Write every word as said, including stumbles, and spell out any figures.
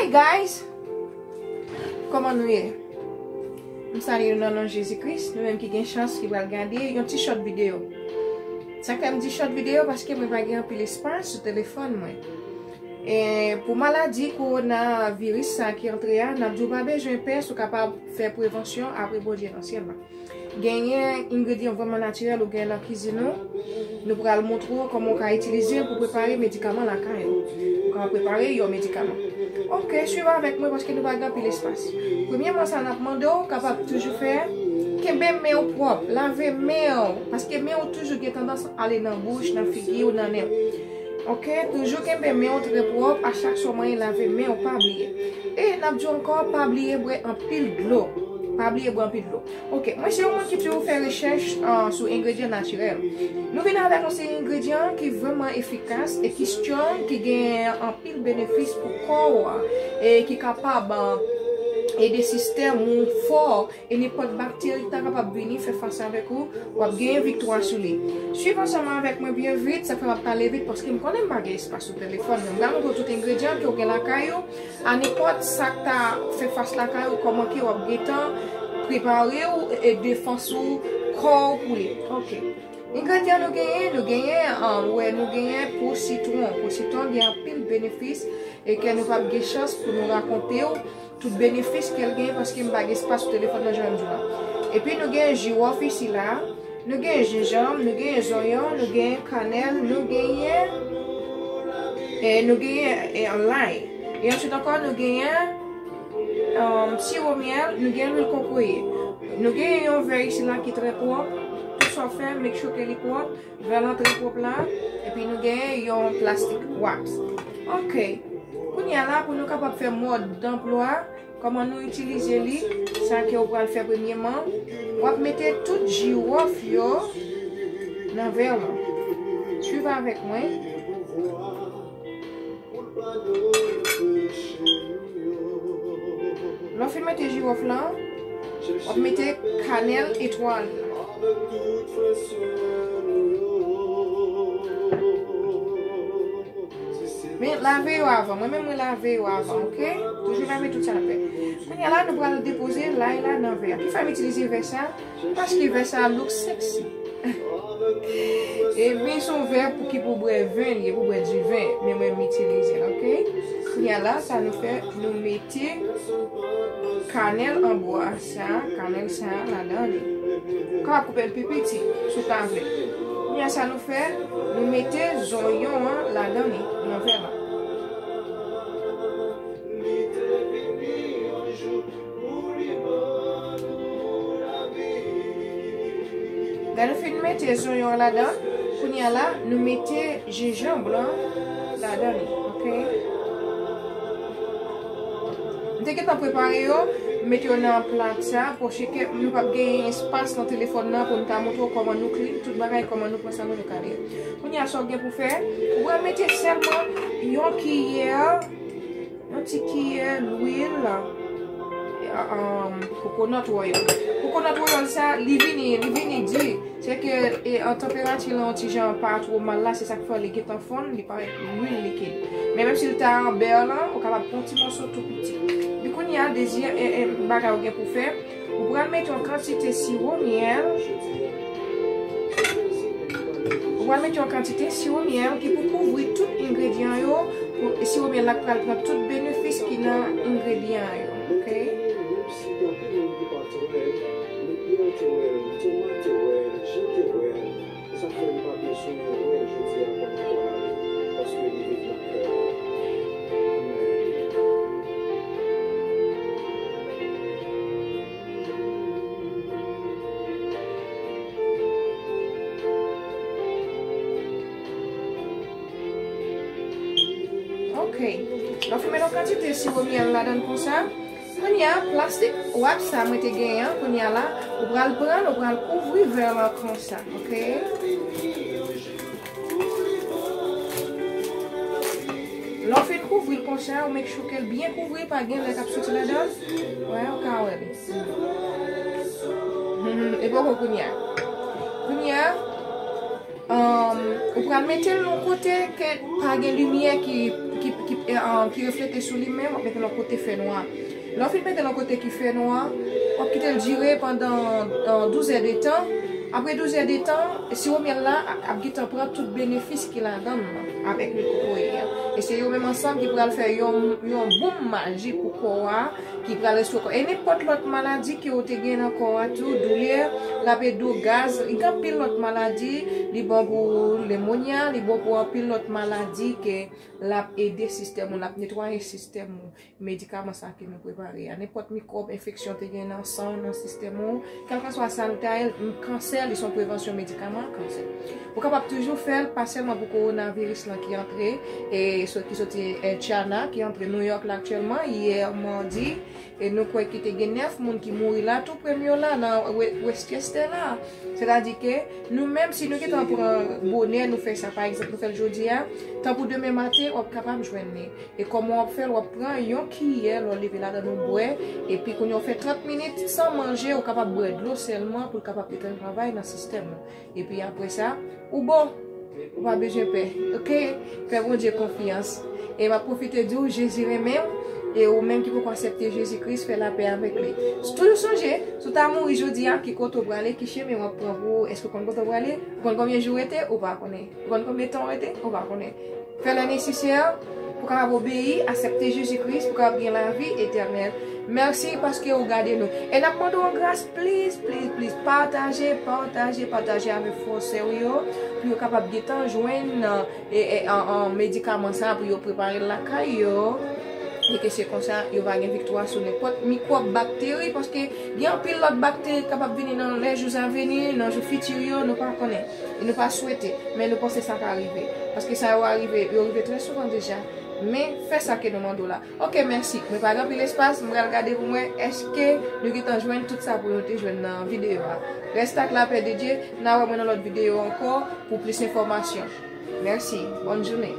Guys, kòman nou ye? M salye nou nan non Jezi Kris, nou menm ki gen chans, ki pral gade yon ti short videyo. Sa k fè m di short videyo, paske mwen pa gen anpil espas sou telefòn mwen. E pou maladi kowonaviris sa ki antre a, n ap di w pa bezwen pè, si w kapab fè prevansyon apre Bondye nan syèl la. Genyen engredyan vrèman natirèl ou gen nan kizin ou. Nou pral montre w kòman w ka itilize l pou prepare medikaman lakay ou. Ou ka prepare yon medikaman. Ok, swiv avèk mwen paske nou pa gen anpil espas. Premyèman, sa n ap mande w kapab toujou fè, kenbe men w pwòp, lave men w, paske men w toujou gen tandans ale nan bouch, nan figi w, nan nen w. Ok, toujou kenbe men w trè pwòp, a chak sa w manyen lave men w, pa bliye. E n ap di w ankò, pa bliye bwè anpil dlo. Pa bliye bwè anpil dlo. Ok, mwen se yon moun ki toujou fè rechèch, ah, sou engredyan natirèl. Nou vin avèk yon seri engredyan ki vrèman efikas e ki strong, ki gen anpil benefis pou kò w, e ki kapab, ah, ede sistèm ou fò, e nenpòt bakteri ki ta kapab vini fè fas avèk ou, w ap genyen viktwa sou li. Swiv ansanm avèk mwen byen vit, sa fè m ap pale vit paske m konnen m pa gen espas sou telefòn mwen. M pral montre w tout engredyan ke w gen lakay ou, a nenpòt sa k ta fè fas lakay ou, kòman ke w ap gentan prepare w e defans ou, kò w pou li. Ok. Engredyan nou genyen, nou genyen, ah, wè, nou genyen po sitwon. Po sitwon gen anpil benefis e ke nou p ap gen chans pou nou rakonte w tout benefis ke l genyen paske m pa gen espas sou telefòn nan jan m di w la. Epi nou gen jiwòf isi la, nou gen jenjanm, nou gen zonyon, nou gen kanèl, nou genyen, e nou genyen, e, lay. E answit ankò, nou genyen, um, siwo myèl, nou gen lwil kokoye. Nou gen yon vè isi la ki trè pwòp. Tout sa w fè, make sure ke li pwòp. Vè lan trè pwòp la. Epi nou gen yon plastik wax. Ok. Kounye a la, pou nou kapab fè mòd danplwa, kòman nou itilize li, sa ke w pral fè premyèman, w ap mete tout jiwòf yo nan vè lan. Swiv avèk mwen. Lè w fin mete jiwòf lan, w ap mete kanèl etwal. Men lave yo avan. Mwen menm, mwen lave yo avan, ok? Toujou lave tout sa n ap fè. Kounye a la, nou pral depoze lay la nan vè a. Ki fè m itilize vè sa? Paske vè sa a look sexy. Ebyen, se yon vè pou ki pou bwè ven, li pou bwè diven. Men mwen, m itilize l, ok? Kounye a la, sa nou fè, nou mete kanèl an bwa sa, kanèl sa ladan li. Ou kapab koupe l pi piti, si w ta vle. Kounye a sa nou fè, nou mete zonyon an ladan li, nan vè la. Lè nou fin mete zonyon an ladan, kounye a la, nou mete jenjanm blan ladan li, ok? M te gentan prepare yo, m mete yo nan plat sa, paske nou p ap gen espas nan telefòn nan pou n ta montre w kòman nou clean tout bagay, kòman nou pran sa pou nou kale. Kounye a, sa w gen pou fè, ou pral mete sèlman yon kiyè, yon ti kiyè lwil, um, coconut oil. Coconut oil sa, li vini, li vini di. Se ke, e, an tanperati lan yon ti jan pa two mal la, se sa k fè li gentan fonn, li parèt lwil likid. Men menm si l ta an bè lan, ou kapab pran yon ti mòso tou piti. Epi kounye a, dezyèm, e, e, bagay ou gen pou fè, ou pral mete yon kantite siwo myèl. Ou pral mete yon kantite siwo myèl ki pou kouvri tout engredyan yo, pou siwo myèl la k pral pran tout benefis ki nan engredyan yo. Ok? Sa fè m pa byen sonje wè jodi a kòm kò la, paske li viv nan kè m. Amèn. Ok. Lè w fin mete yon kantite siwo myèl ladan l konsa, kounye a, plastik wrap sa mwen te genyen an, kounye a la, ou pral pran l, ou pral kouvri vè lan konsa, ok? Lè w fin kouvri l konsa, ou make sure ke l byen kouvri, pa gen lè k ap soti ladan l. Wè, ou ka wè li. E poko kounye a. Kounye a, um, ou pral mete l yon kote ke pa gen limyè ki, ki, ki e, an, ki reflete sou li menm, w ap mete l yon kote fè nwa. Lè w fin mete l yon kote ki fè nwa, w ap kite l dire pandan, an, douz è de tan. Apre douz è de tan, siwo myèl la a-, ap gentan pran tout benefis ki ladan l avèk lwil kokoye a. E se yo menm ansanm ki pral fè yon, yon boum majik pou kò a, ki pral restore kò. E nenpòt lòt maladi ke w te gen nan kò a tou, doulè, l ap ede w, gaz, gen anpil lòt maladi, li bon pou lemonya, li bon pou anpil lòt maladi ke l ap ede sistèm ou, l ap netwaye sistèm ou. Medikaman sa ke nou prepare a, nenpòt mikwòb, enfeksyon te gen nan san w, nan sistèm ou, kèlkanswa sa l ta ye, kansè, li se yon prevansyon medikaman kansè. Ou kapab toujou fè l, pa sèlman pou kowonaviris lan ki antre, e so-, ki soti, e, China, ki antre New York la aktyèlman, yè madi, e nou kwè ki te gen nèf moun ki mouri la, tou premye la, nan We-, Westchester la. Sètadi ke nou menm, si nou gentan pran bonè, nou fè sa, pa egzanp, nou fè l jodi a, tanpou demen maten, w ap kapab jwenn li. E kòman w ap fè l? W ap pran yon kiyè, lè w leve ladan l ou bwè, epi kounye a w fè trant minit san manje, ou kapab bwè dlo sèlman pou l kapab gentan travay nan sistèm ou. Epi apre sa, ou bon. Ou pa bezwen pè. Oke? Fè Bondye konfyans. E m ap pwofite di w, Jezi renmen w, e ou menm ki poko aksepte Jezi Kris, fè lapè avèk li. Toujou sonje, si w ta mouri jodi a, ki kote w prale, ki chemen w ap pran pou ou, èske w konn kote w prale? Ou konn konbyen jou w rete? Ou pa konnen. Ou konn konbyen tan w rete? Ou pa konnen. Fè lè nesesè pou w kapab obeyi, aksepte Jezi Kris, pou w kapab gen lavi etènèl. Mèsi paske ou gade nou. E n ap mande w yon gras, please, please, please, pataje, pataje, pataje avèk frè sè w yo, pou yo kapab gentan jwenn, e, e, an, an medikaman sa, pou yo prepare l lakay yo. E ke se konsa, yo va gen viktwa sou nenpòt mikwòb, bakteri, paske gen anpil lòt bakteri k kapab vini nan lè jou a vini, nan jou fiti yo, nou pa konnen. E nou pa swete, men nou panse sa ka rive. Paske sa yo arive, yo rive trè souvan deja. Men fè sa ke nou mande w la. Oke, mèsi. Mwen pa gen anpil espas, mwen pral gade pou mwen èske nou gentan jwenn tout sa pou nou te jwenn nan videyo a. Reste ak lapè de Dye, n a wè mwen nan lòt videyo ankò pou plis enfòmasyon. Mèsi. Bòn jounen.